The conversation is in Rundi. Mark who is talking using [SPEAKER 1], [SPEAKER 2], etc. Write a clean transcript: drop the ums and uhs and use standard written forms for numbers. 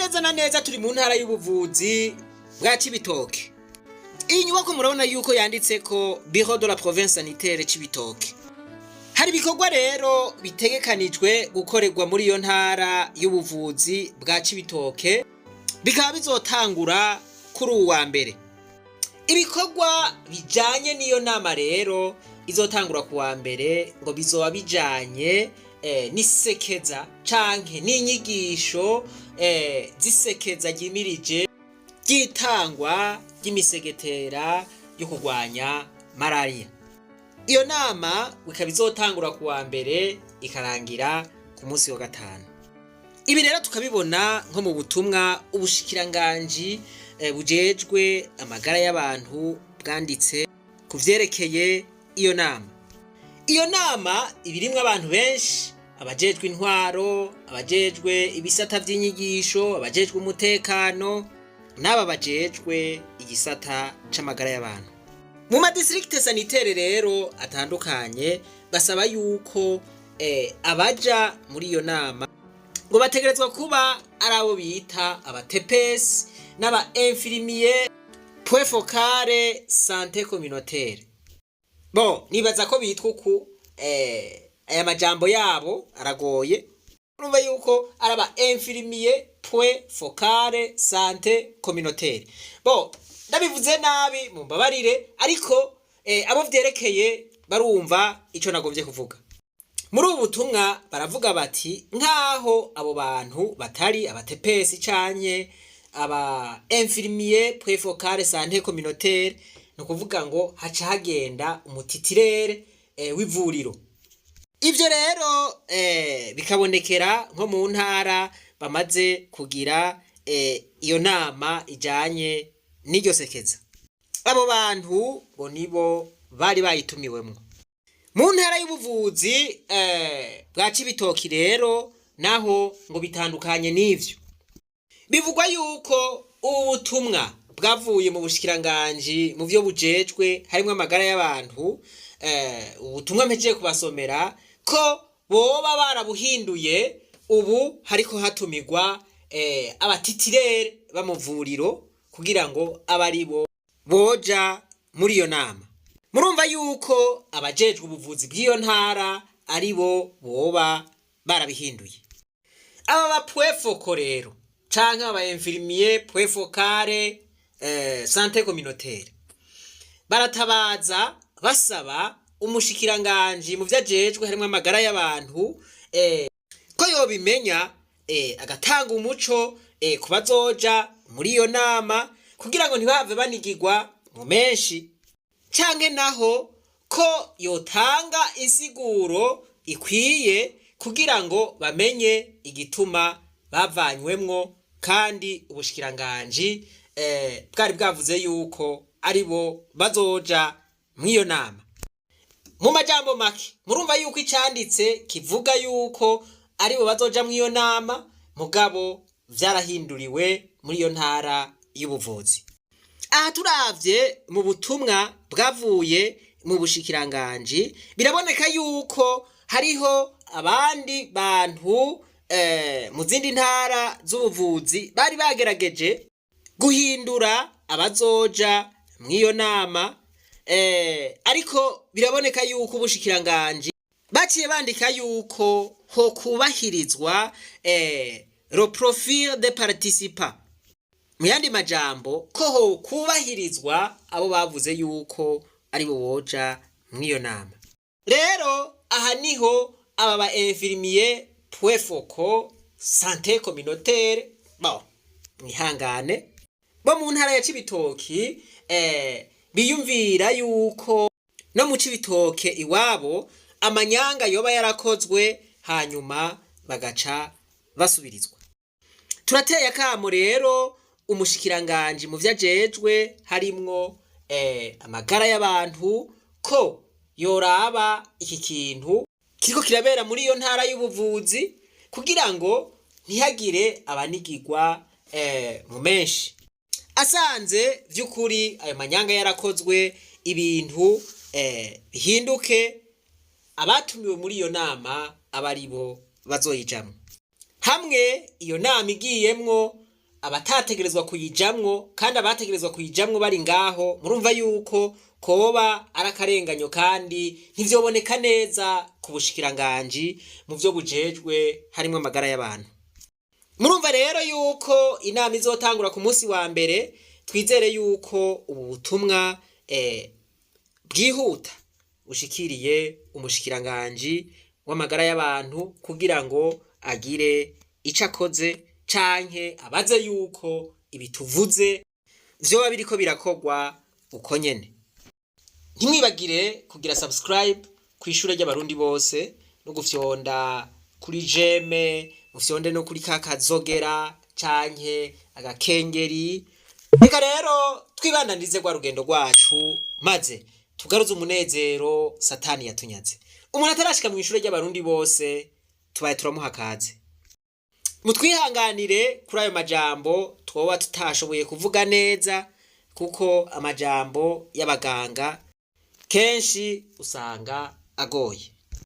[SPEAKER 1] Neza na neza turi mu ntara y'ubuvuzi bwa Cibitoke. Iyi nyubako murabona yuko yanditseko Bureau de la Province Sanitaire Cibitoke. Hari ibikorwa rero bitegekanijwe gukorerwa muri iyo ntara y'ubuvuzi bwa Cibitoke, bikaba bizotangura kuri uwu wa mbere. Ibikorwa bijanye n'iyo nama rero izotangura ku wa mbere ngo bizoba bijanye n'isekeza canke n'inyigisho z'isekeza ryimirije ry'itangwa ry'imisegetera yo kurwanya malariya. Iyo nama ikaba izotangura ku wa mbere, ikarangira ku munsi wa gatanu. Ibi rero tukabibona nko mu butumwa ubushikiranganji bujejwe amagara y'abantu bwanditse ku vyerekeye iyo nama. Iyo nama ibirimwo abantu benshi: abajejwe intwaro, abajejwe ibisata vy'inyigisho, abajejwe umutekano n'aba bajejwe igisata c'amagara y'abantu. Mu ma districts sanitaires rero atandukanye basaba yuko abaja muri iyo nama ngo bategerezwa kuba ari abo bita aba TPS n'aba infirmier point focal santé communautaire. Bon, nibaza ko bitwa uku. Aya majambo yabo aragoye. Urumva yuko ari aba infirmier point focal santé communautaire. Bon, ndabivuze nabi mumbabarire, ariko abo vyerekeye barumva ico nagombye kuvuga. Muri ubu butumwa baravuga bati nk'aho abo bantu batari aba TPS canke aba infirmier point focal santé communautaire, ni ukuvuga ngo haca hagenda umu titulaire w'ivuriro. Ivyo rero bikabonekera nko mu ntara bamaze kugira iyo nama ijanye n'iryo sekeza. Abo bantu ngo nibo bari bayitumiwemwo. Mu ntara y'ubuvuzi bwa Cibitoki rero naho ngo bitandukanye n'ivyo. Bivugwa yuko ubu butumwa bwavuye mu bushikiranganji mu vyo bujejwe harimwo amagara y'abantu, ubutumwa mpejeje kubasomera, ko boba barabuhinduye. Ubu hariko hatumirwa aba titulaires b'amavuriro kugira ngo abe aribo boja muri iyo nama. Murumva yuko abajejwe ubuvuzi bw'iyo ntara aribo boba barabihinduye. Aba ba points focaux rero canke aba infirmier point focal santé communautaire baratabaza basaba umushikiranganji mu vyo ajejwe harimwo amagara y'abantu ko yobimenya, agatanga umuco ku bazoja muri iyo nama kugira ngo ntibave banigirwa mu menshi, canke naho ko yotanga insiguro ikwiye kugira ngo bamenye igituma bavanywemwo, kandi ubushikiranganji bwari bwavuze yuko aribo bazoja mw'iyo nama. Mu majambo make, murumva yuko icanditse kivuga yuko aribo bazoja mw'iyo nama, mugabo vyarahinduriwe muri iyo ntara y'ubuvuzi. Aha turavye mu butumwa bwavuye mu bushikiranganji, biraboneka yuko hariho abandi bantu mu zindi ntara z'ubuvuzi bari bagerageje guhindura abazoja mw'iyo nama, ariko biraboneka yuko ubushikiranganji baciye bandika yuko ho kubahirizwa le profil de participants. Mu yandi majambo, ko ho kubahirizwa abo bavuze yuko aribo boja mw'iyo nama. Rero aha niho aba ba infirmier point focal santé communautaire, bon, mwihangane, bo mu ntara ya Cibitoki biyumvira yuko no mu Cibitoke iwabo amanyanga yoba yarakozwe, hanyuma bagaca basubirizwa. Turateye akamo rero umushikiranganji mu vyo ajejwe harimwo amagara y'abantu ko yoraba iki kintu kiriko kirabera muri iyo ntara y'ubuvuzi kugira ngo ntihagire abanigirwa mu menshi. Asanze vy'ukuri ayo manyanga yarakozwe, ibintu bihinduke, abatumiwe muri iyo nama aba aribo bazoyijamwo. Hamwe iyo nama igiyemwo abatategerezwa kuyijamwo, kandi abategerezwa kuyijamwo bari ngaho. Murumva yuko koba ari akarenganyo kandi ntivyoboneka neza ku bushikiranganji mu vyo bujejwe harimwo amagara y'abantu. Murumva rero yuko inama izotangura ku munsi wa mbere. Twizere yuko ubu butumwa bwihuta bushikiriye umushikiranganji w'amagara y'abantu kugira ngo agire ico akoze canke abaze yuko ibituvuze vyoba biriko birakorwa uko nyene. Ntimwibagire kugira subscribe ku Ishure ry'Abarundi Bose no gufyonda kuri j'aime, mufyonde no kuri ka kazogera canke agakengeri. Reka rero twibandanirize rwa rugendo rwacu, maze tugaruze umunezero Satani yatunyaze. Umuntu atarashika mu Ishure ry'Abarundi Bose, tubaye turamuha kaze. Mutwihanganire kuri ayo majambo twoba tutashoboye kuvuga neza, kuko amajambo y'abaganga kenshi usanga agoye.